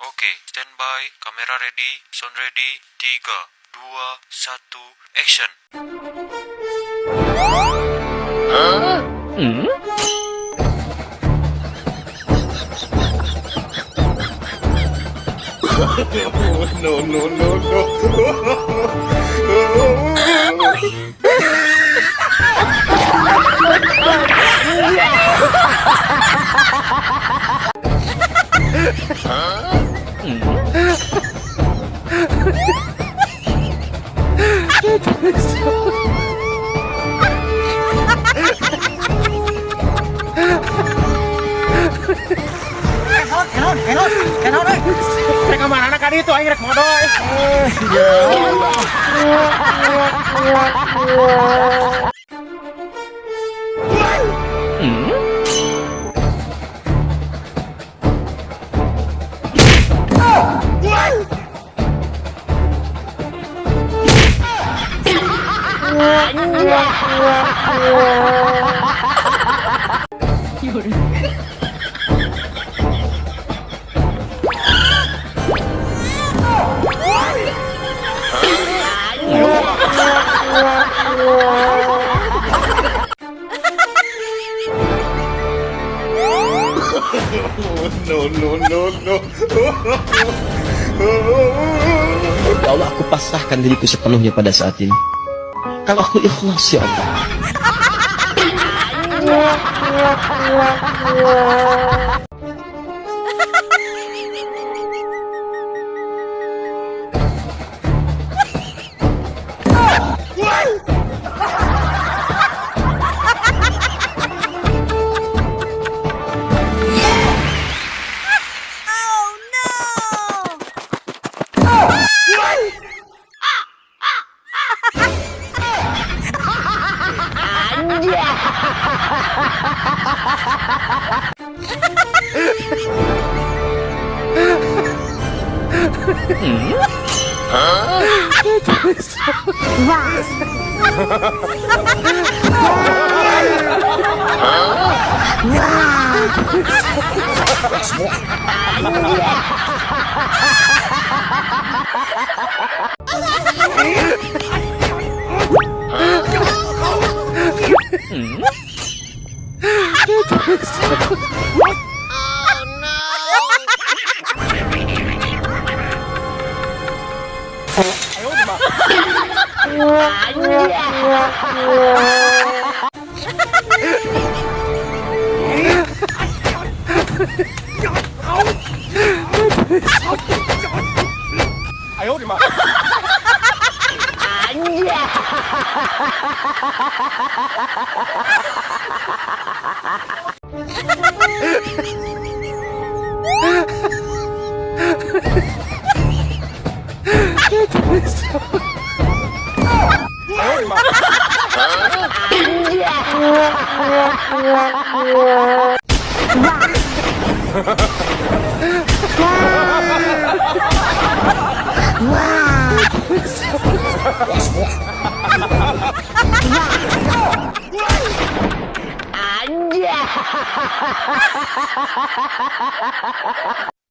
Oke, standby, kamera ready, sound ready, 3, 2, 1, action. No, no, no, no. Kenon, kenon, kenon, euy. Rek ka mana ka ditu aing rek modol. No, no, no, no. Ya Allah, aku pasrahkan diriku sepenuhnya pada saat ini. Kalau aku ikhlas, ya Allah.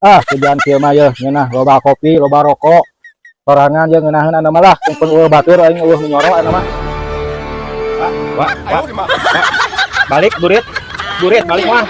Ah, kerjaan kieu mah yeuh ngeunah loba kopi, loba rokok. Sorangan jeung ngeunaheun anu mah lah, kumpul eueuh batur aing eueuh nu nyoro anu mah. Wah, wah, wah. Wah. Balik burit. Burit balik mah.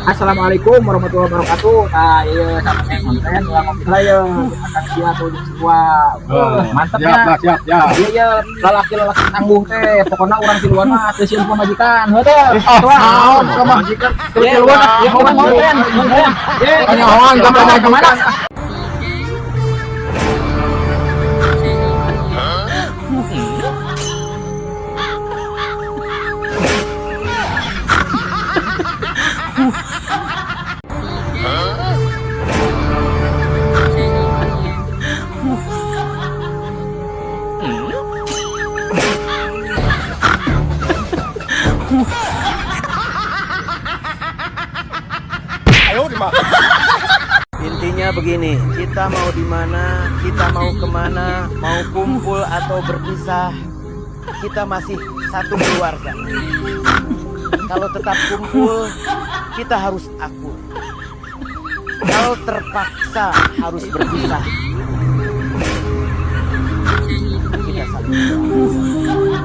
Assalamualaikum warahmatullahi wabarakatuh. Nah, iya sama saya konten ulang ngopi lah ya. Akan sia tuh semua. Mantap Siap, ya. lah, siap, siap. Iya iya lalaki-lalaki tangguh teh. Pokoknya urang tiluan mah teu sieun pamajikan. Heuh teh. Wah, Naon pamajikan? Iya, Tiluan, iya, ah. konten, konten. Ye, Kanyahoan ka pamajikan. Intinya begini, kita mau di mana, kita mau kemana, mau kumpul atau berpisah, kita masih satu keluarga. Kalau tetap kumpul, kita harus akur. Kalau terpaksa harus berpisah, kita saling mendoakan.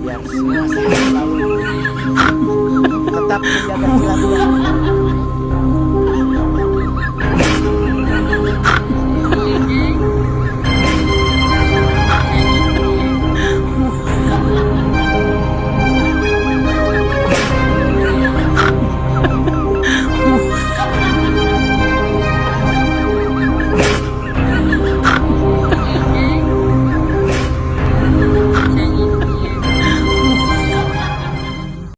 Biar semua sehat selalu. Tetap menjaga silaturahmi.